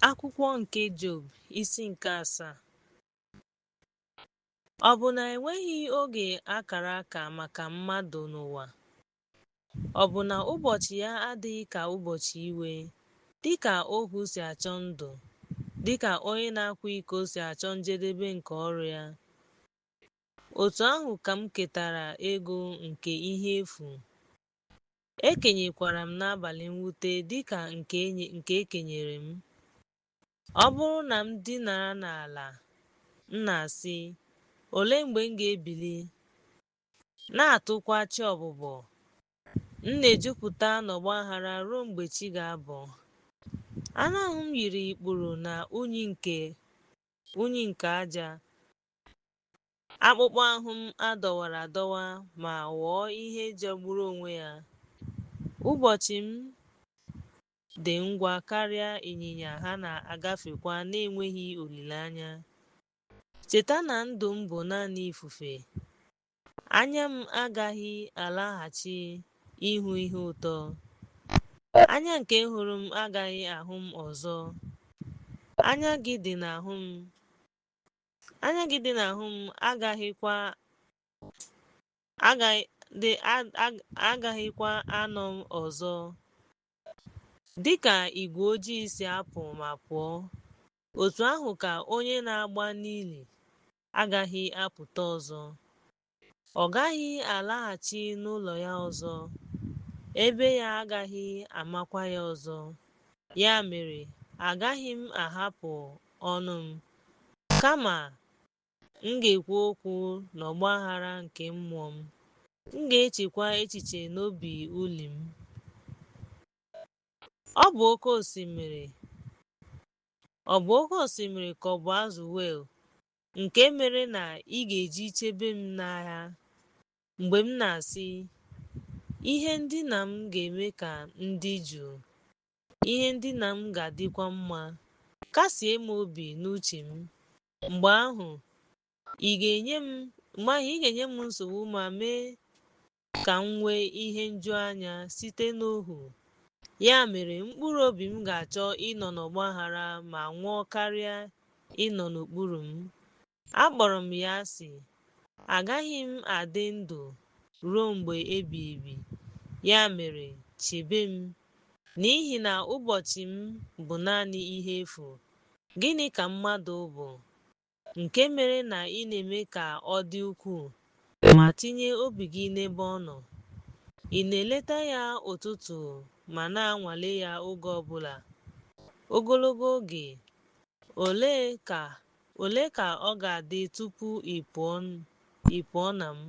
Akwụkwọ nke Job, isi nke asaa. Ọ bụ na enweghị oge a kara aka maka mmadụ n'ụwa? Ọ bụ na ụbọchị ya adịghị ka ụbọchị iwe, dịka ohu si achọ ndụ, dịka onye na-akwa iko si achọ njedebe nke ọrụ ya? Otu ahụ ka m ketara ego nke ihe efu, e kenyekwara m n'abalị mwute dịka nke e kenyere m. Ọ bụrụ na m dinara n'ala, m na-asị, Olee mgbe m ga-ebili? Na-atụkwa chi ọbụbọ. M na-ejupụta n'ọgbaghara ruo mgbe chi ga-abọ. Anụ ahụ m yiri ikpuru na unyi nke aja. Akpụkpọ ahụ m adọwara adọwa ma ghọọ ihe jọgburu onwe ya. Ụbọchị m dị ngwa karịa ịnyịnya ha na-agafekwa n'enweghị olileanya. Cheta na ndụ m bụ naanị ifufe. Anya m agaghị alaghachi ịhụ ihe ụtọ. Anya nke hụrụ m agaghị ahụ m ọzọ. Anya gị dị n'ahụ m. Anya gị dị n'ahụ m agaghịkwa anọ m ọzọ. Dị ka igwe ojii si apụ ma pụọ, otu ahụ ka onye na-agba n'ili agaghị apụta ọzọ. Ọ gaghị alaghachi n'ụlọ ya ọzọ, ebe ya agaghị amakwa ya ọzọ. Ya mere, agaghị m ahapụ ọnụ m, kama m ga-ekwu okwu n'ọgbaghara nke mmụọ m, m ga-echekwa echiche n'obi uli m. Ọ bụ oke osimiri ọ bụ oke osimiri ka ọ bụ azụ whale nke mere na ị ga-eji chebe m n'agha mgbe m na-asị, Ihe ndina m ga-eme ka m dị jụụ, ihe ndina m ga-adịkwa mma. Kasie m obi n'uche m. Mgbe ahụ, ị ga-enye m mgbe ahụ ị ga-enye m nsogbu ma mee ka m nwee ihe njuanya site n'ohu. Ya mere, mkpụrụ obi m ga-achọ ịnọ n'ọgbaghara ma nwụọ karịa ịnọ n'okpuru m. Akpọrọ m ya asị, agaghị m adị ndụ ruo mgbe ebighị ebi. Ya mere, chebe m, n'ihi na ụbọchị m bụ naanị ihe efu. Gịnị ka mmadụ bụ, nke mere na ị na-eme ka ọ dị ukwuu ma tinye obi gị n'ebe ọ nọ? Ị na-eleta ya ụtụtụ ma na-anwale ya oge ọ bụla. Ogologo oge ole ka ọ ga-adị tupu ị pụọ na m?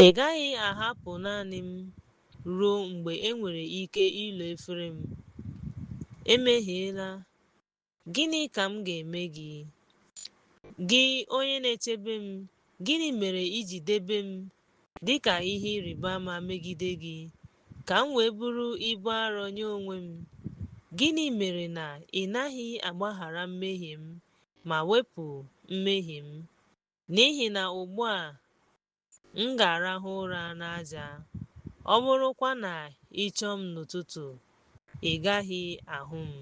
Ị gaghị ahapụ naanị m ruo mgbe enwere ike ilo efere m. Emehiela. Gịnị ka m ga-eme gị? Gị onye na-echebe m, gịnị mere i ji debe m dị ka ihe ịrịba ama megide gị, ka m wee bụrụ ibu arọ nye onwe m? Gịnị mere na ị naghị agbaghara mmehie m ma wepụ mmehie m? N'ihi na ugbu a m ga-arahụ ụra n'aja, ọ bụrụkwa na ị chọọ m n'ụtụtụ, ị gaghị ahụ m.